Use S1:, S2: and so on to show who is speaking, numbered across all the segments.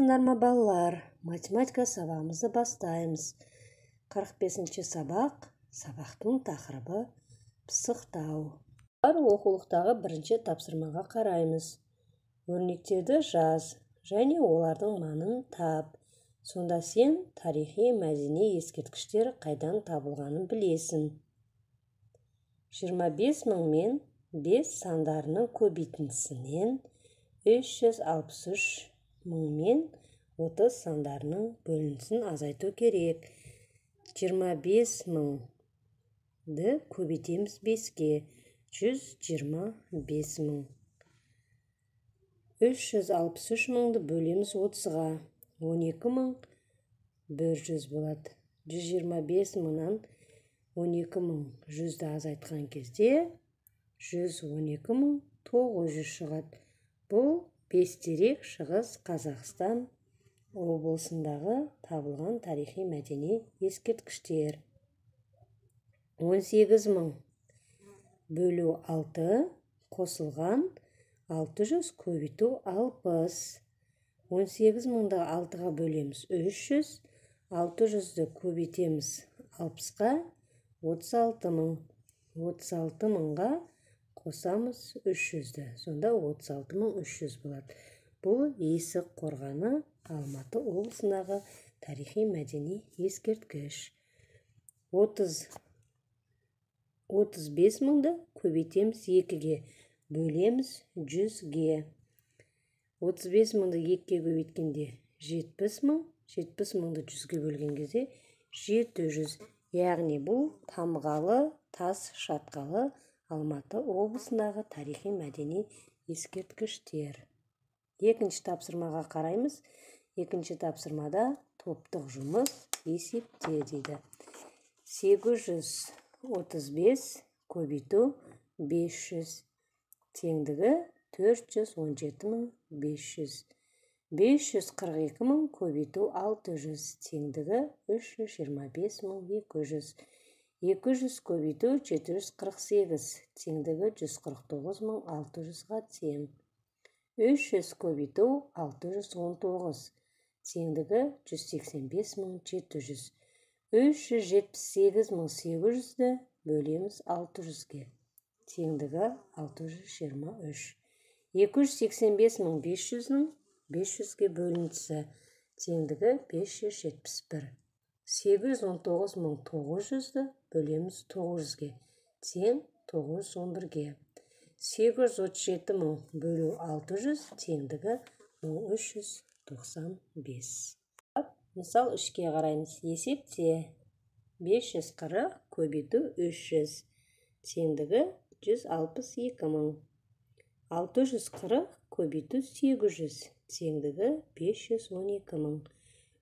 S1: Ма, балалар, математика сабағымызды бастаймыз. 45-ші сабақ. Сабақтың тақырыбы: пысықтау. Оқулықтағы бірінші тапсырмаға қараймыз. Өрнектерді жаз және олардың мәнін тап. Сонда сен тарихи мәдени ескерткіштер қайдан табылғанын білесің. 25 мың мен 5 сандарының көбейтіндісінен 363 мың мен 30 сандарының бөлінісін азайту керек. 25 мыңды көбейтеміз 5-ке, 125 мың. 363 мыңды бөлеміз 30-ға, 12 мың 100 болады. 125 мыңнан 12 мың 100-ді азайтқан кезде 112 мың 900 шығады. Бұл Бестерек, Шығыс Қазақстан облысындағы табылған тарихи мәдени ескерткіштер. 18 мың бөлу 6 қосылған 600 көбейту 60. 18 мыңды 6-ға бөлеміз 300, 600-ді көбейтеміз 60-қа, 36 мың. 36 мыңға қосамыз 300-ді, сонда 36 мың 300 болады. Бұл Есік қорғаны, Алматы облысындағы тарихи мәдени ескерткіш. 35 мыңды көбейтеміз 2-ге, бөлеміз 100-ге. 35 мыңды 2-ге көбейткенде 70 мың, 70 мыңды 100-ге бөлген кезде 700. Яғни бұл Тамғалы тас шатқалы, Алматы облысындағы тарихи мәдени ескерткіштер. Екінші тапсырмаға қараймыз. Екінші тапсырмада топтық жұмыс, есепте дейді. 835 көбейту 500 теңдігі 417 мың 500. 542 мың көбейту 600 теңдігі 325 мың 200. 200 көбейту 748 теңдігі 149 мың 600-ға тең. 300 көбейту 619 теңдігі 185 мың 700. 378 мың 800-ді бөлеміз 600-ге, теңдігі 623. 285 мың 500-нің 500-ге бөліндісі теңдігі 571. 819 мың 900-ді бөлеміз 900-ге, тең 911-ге. 837 мың бөлу 600 теңдігі 1395. Мысал 3-ке қараймыз. Есепте 540 көбейту 300 теңдігі 162 мың. 640 көбейту 800 теңдігі 512 мың.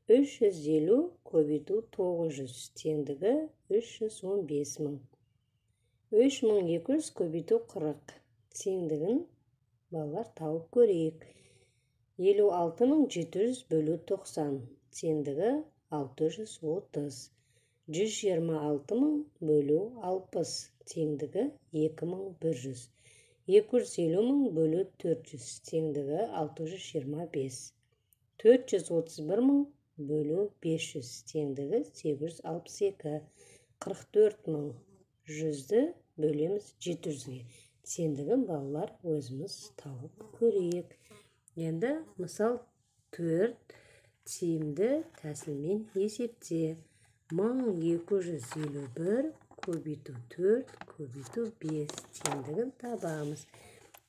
S1: 350 көбейту 900 теңдігі 315 мың. 3200 көбейту 40 теңдігін, балалар, тауып көрейік. 56700 бөлу 90 теңдігі 630. 126 мың бөлу 60 теңдігі 2100. 250 мың бөлу 400 теңдігі 625. 431 мың бөлу 500 теңдігі 862. 44 мың 100-ді бөлеміз 700-ге. Теңдігін, балалар, өзіміз тауып көрейік. Енді мысал 4, тиімді тәсілмен есепте. 1251 көбейту 4 көбейту 5 теңдігін табамыз.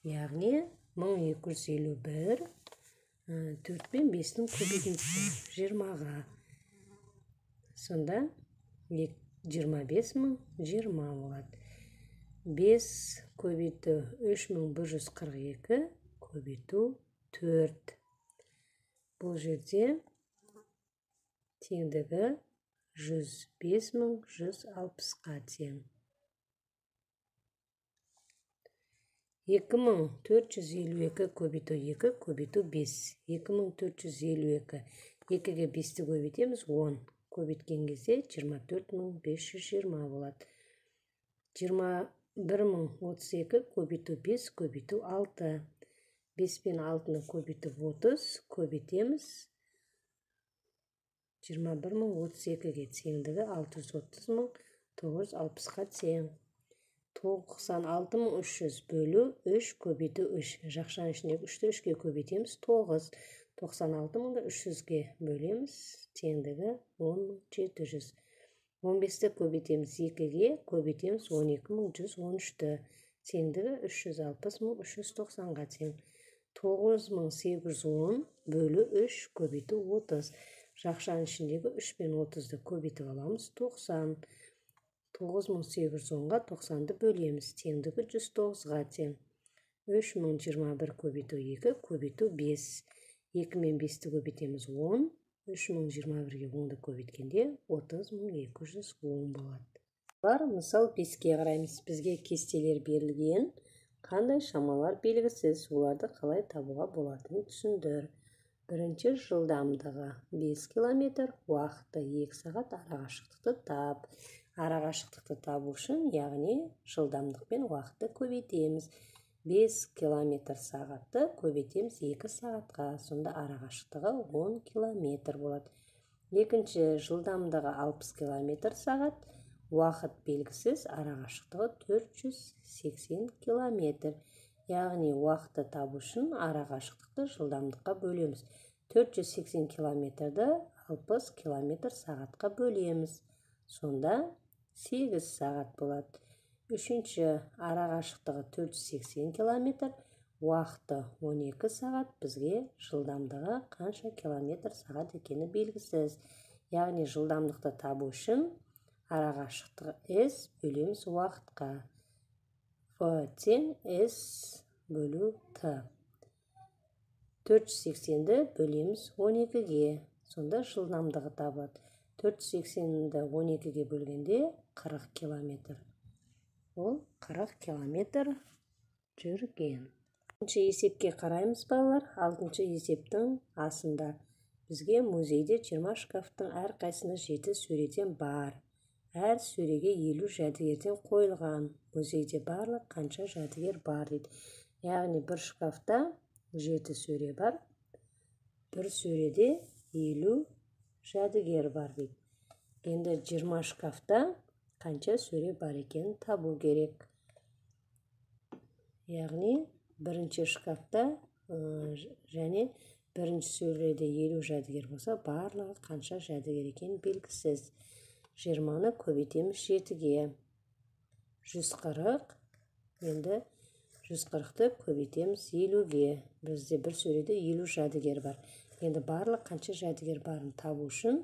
S1: Яғни 1251 4 пен 5-тің көбейтіндісі 20-ға. Сонда 25 мың 20 болады. 5 көбейту 3142 көбейту 4. Бұл жерде теңдігі 105 мың 160-қа тең. 2452 көбейту 2 көбейту 5. 2452. 2-ге 5-ті көбейтеміз, 10. Көбейткен кезде 24 мың 520 болады. 21 мың 32 көбейту 5 көбейту 6. 5 пен 6-ны көбейтіп 30, көбейтеміз. 21 032-ге теңдігі 630 960-қа тең. 96 300 бөлу 3 көбейту 3. Жақшаның ішіндегі 3-ті 3-ке көбейтеміз, 9. 96 000-ды 300-ге бөлеміз, теңдігі 10 700. 15-ті көбейтеміз 2-ге, көбейтеміз 12 113-ті, теңдігі 360 390-ға тең. 9810 бөлу 3 көбейту 30. Жақшаның ішіндегі 3 пен 30-ды көбейтіп аламыз, 90. 9810-ға 90-ды бөлеміз, теңдігі 109-ға тең. 3021 көбейту 2 көбейту 5. 2 мен 5-ті көбейтеміз, 10. 3021-ге 10-ды көбейткенде 30 210 болады. Бар, мысал 5-ке қараймыз. Бізге кестелер берілген. Қандай шамалар белгісіз, оларды қалай табуға болатынын түсіндір. Бірінші жылдамдығы 5 километр, уақыты 2 сағат, арақашықтықты тап. Арақашықтықты табу үшін, яғни, жылдамдық пен уақытты көбейтеміз. 5 километр сағатты көбейтеміз 2 сағатқа, сонда арақашықтығы 10 километр болады. Екінші жылдамдығы 60 километр сағат, уақыт белгісіз, арақашықтығы 480 километр. Яғни уақытты табу үшін арақашықтықты жылдамдыққа бөлеміз. 480 километрді 60 километр сағатқа бөлеміз, сонда 8 сағат болады. Үшінші арақашықтығы 480 километр, уақыты 12 сағат. Бізге жылдамдығы қанша километр сағат екені белгісіз. Яғни жылдамдықты табу үшін арақашықтығы S бөлеміз уақытқа. В тең S бөлу Т. 480-ді бөлеміз 12-ге, сонда жылдамдығы табылады. 480-ді 12-ге бөлгенде 40 километр. Ол 40 километр жүрген. Алтыншы есепке қараймыз, балалар. Алтыншы есептің асында бізге музейде 20 шкафтың әрқайсысында жеті сөреден бар. Әр сөреге 50 жәдігерден қойылған. Музейде барлық қанша жәдігер бар дейді. Яғни бір шкафта жеті сөре бар, бір сөреде 50 жәдігер бар дейді. Енді 20 шкафта қанша сөре бар екенін табу керек. Яғни бірінші шкафта және бірінші сөреде 50 жәдігер болса, барлығы қанша жәдігер екені белгісіз. 20-ны көбейтеміз жетіге, 140. Енді 140-ты көбейтеміз 50-ге. Бізде бір сөреде 50 жәдігер бар. Енді барлық қанша жәдігер барын табу үшін,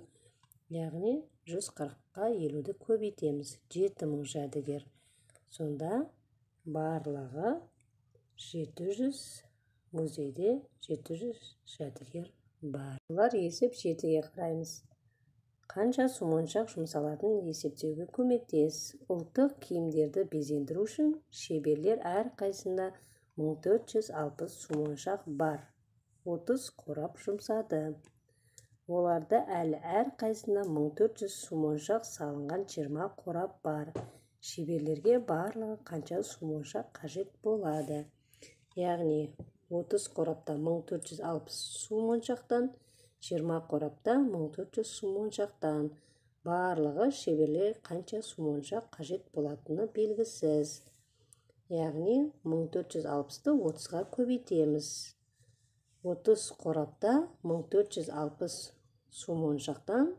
S1: яғни, 140-қа 50-ді көбейтеміз, 7000 жәдігер. Сонда барлығы 700, музейде 700 жәдігер бар. Бұлар есеп 7-ге қараймыз. Қанша сумоншақ жұмсалатынын есептеуге көмектес. Ұлттық киімдерді безендіру үшін шеберлер әрқайсысында 1460 сумоншақ бар 30 қорап жұмсады. Оларда әлі әрқайсысында 1400 сумоншақ салынған 20 қорап бар. Шеберлерге барлығы қанша сумоншақ қажет болады? Яғни 30 қорапта 1460 сумоншақтан, 20 қорапта 1400 сумоншақтан. Барлығы шеберлерге қанша сумоншақ қажет болатыны белгісіз. Яғни 1460-ты 30-ға көбейтеміз. 30 қорапта 1460 сумоншақтан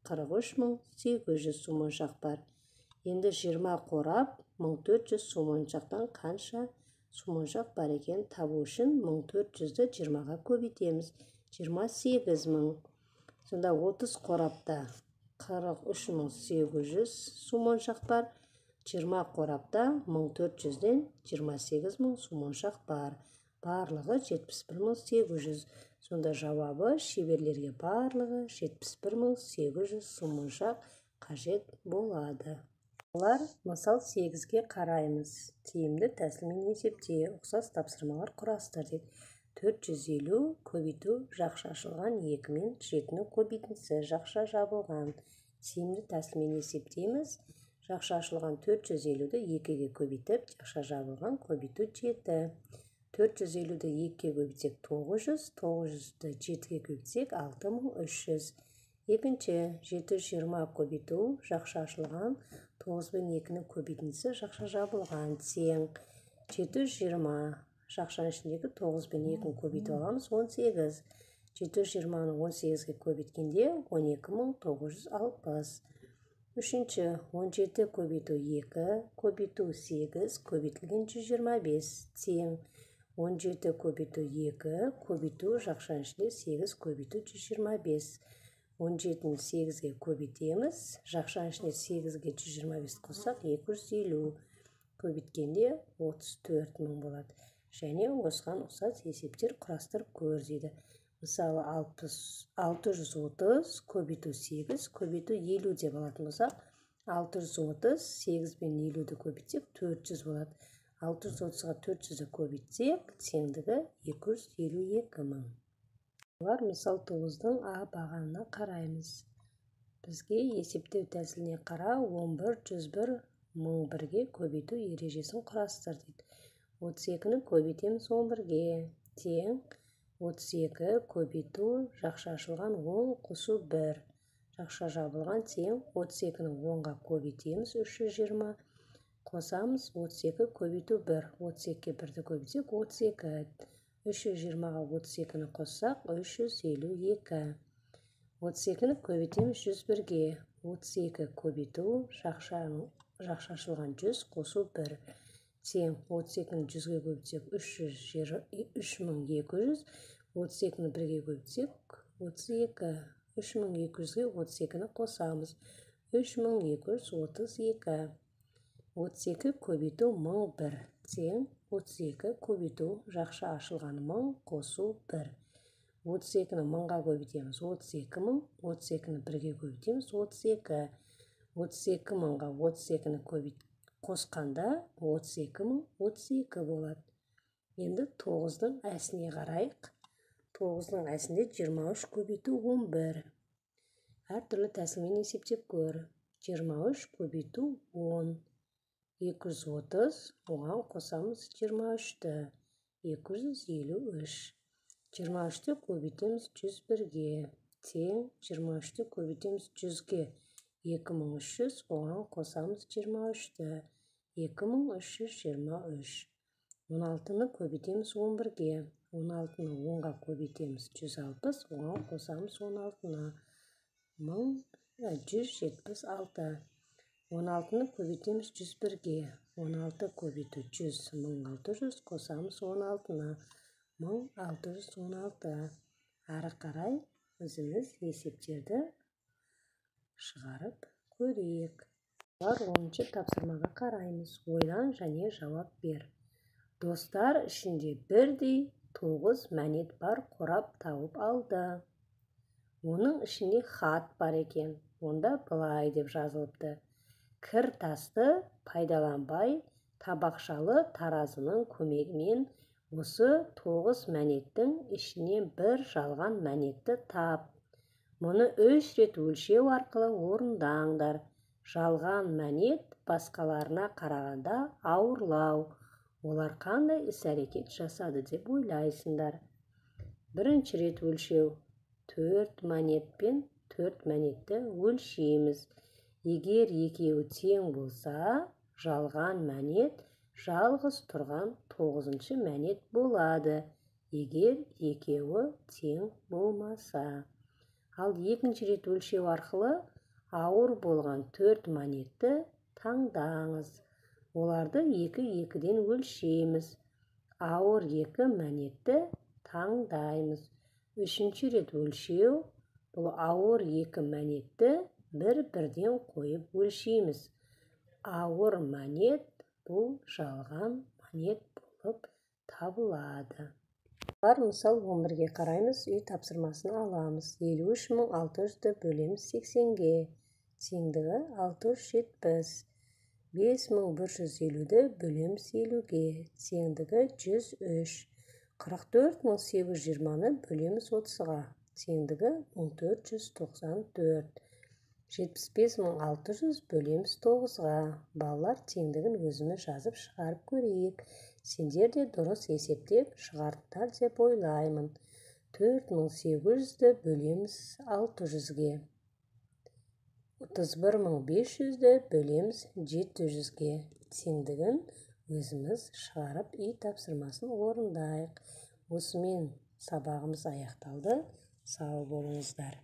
S1: 43 800 сумоншақ бар. Енді 20 қорап 1400 сумоншақтан қанша сумоншақ бар екенін табу үшін 1400-ді 20-ға көбейтеміз, 28 000. Сонда 30 қорапта 43 800 сумоншақ бар, 20 қорапта 1400-ден 28 000 сумоншақ бар. Барлығы 71 800. Сонда жауабы: шеберлерге барлығы 71 800 сумоншақ қажет болады. Олар, мысал 8-ге қараймыз. Тиімді тәсілмен есепте, ұқсас тапсырмалар құрастыр дейді. 450 көбейту жақша ашылған 2 мен 7-нің көбейтіндісі жақша жабылған. Тиімді тәсілмен есептейміз. Жақша ашылған 450-ді 2-ге көбейтіп, жақша жабылған көбейту 7. 450-ді 2-ге көбейтсек, 900, 900-ді 7-ге көбейтсек, 6300. Екінші, 720 көбейту жақша ашылған 9 бен 2-нің көбейтіндісі жақша жабылған тең 720 жақшаның ішіндегі 9 бен 2-ні көбейтіп аламыз 18. 720-ны 18-ге көбейткенде 12960. Үшінші, 17 көбейту 2 көбейту 8 көбейтілген 125 тең 17 көбейту 2 көбейту жақшаның ішінде 8 көбейту 125. 17-ні 8-ге көбейтеміз, жақшаның ішінде 8-ге 125 қоссақ 250, көбейткенде 34 мың болады. Және осыған ұқсас есептер құрастырып көр дейді. Мысалы, 630 көбейту 8 көбейту 50 деп алатын болсақ, 630 8 бен 50-ді көбейтсек 400 болады. 630-ға 400-ді көбейтсек, теңдігі 252 мың. Олар мысал 9-дың А бағанына қараймыз. Бізге есептеу тәсіліне қара 11, 101, 1001-ге көбейту ережесін құрастыр дейді. 32-ні көбейтеміз 11-ге тең 32 көбейту жақша ашылған 10 қосу 1 жақша жабылған тең 32-ні 10-ға көбейтеміз 320 қосамыз 32 көбейту 1. 32-ге 1-ді көбейтсек 32. 320-ға 32-ні қоссақ 352. 32-ні көбейтеміз 101-ге. 32 көбейту жақша ашылған 100 қосу 1 тең 32-ні 100-ге көбейтсек 3200, 32-ні 1-ге көбейтсек 32. 3200-ге 32-ні қосамыз 3232. 32 көбейту 1001 тең 32 көбейту жақша ашылған 1000 қосу 1. 32-ні 1000-ға көбейтеміз 32 мың, 32-ні 1-ге көбейтеміз 32. 32 мыңға 32-ні қосқанда 32 мың 32 болады. Енді 9-дың әсіне қарайық. 9-дың әсінде 23 көбейту 11. Әртүрлі тәсілмен есептеп көр. 23 көбейту 10. 230, оған қосамыз 23-ті, 253. 23-ті көбейтеміз 101-ге, тең 23-ті көбейтеміз 100-ге, 2300, оған қосамыз 23-ті, 2323. 16-ны көбейтеміз 11-ге, 16-ны 10-ға көбейтеміз 160, оған қосамыз 16-ны, 1176. 16-ны көбейтеміз 101-ге, 16 көбейту 100, 1600, қосамыз 16-ны, 1616. Ары қарай өзіміз есептерді шығарып көрейік. Олар 10-шы тапсырмаға қараймыз. Ойлан және жауап бер. Достар ішінде бірдей 9 мәнет бар қорап тауып алды. Оның ішінде хат бар екен. Онда былай деп жазылыпты. Кір тасты пайдаланбай табақшалы таразының көмегімен осы 9 мәнеттің ішінен бір жалған мәнетті тап. Мұны 3 рет өлшеу арқылы орындаңдар. Жалған мәнет басқаларына қарағанда ауырлау. Олар қандай іс-әрекет жасады деп ойлайсыңдар? Бірінші рет өлшеу. 4 мәнетпен 4 мәнетті өлшейміз. Егер екеуі тең болса, жалған мәнет жалғыз тұрған 9-шы мәнет болады. Егер екеуі тең болмаса. Ал екінші рет өлшеу арқылы ауыр болған 4 мәнетті таңдаңыз. Оларды 2-2-ден өлшейміз. Ауыр 2 мәнетті таңдаймыз. Үшінші рет өлшеу, бұл ауыр 2 мәнетті бір-бірден қойып өлшейміз. Ауыр мәнет бұл жалған мәнет болып табылады. Бар мысал 11-ге қараймыз, үй тапсырмасын аламыз. 53600-ді бөлеміз 80-ге, теңдігі 670. 5150-ді бөлеміз 50-ге, теңдігі 103. 44820-ны бөлеміз 30-ға, теңдігі 1494. 75600 бөлеміз 9-ға. Балалар, теңдігін өзіміз жазып шығарып көрейік. Сендер де дұрыс есептеп шығардыңдар деп ойлаймын. 4800-ді бөлеміз 600-ге. 31 500-ді бөлеміз 700-ге. Теңдігін өзіміз шығарып, үй тапсырмасын орындайық. Осымен сабағымыз аяқталды. Сау болыңыздар.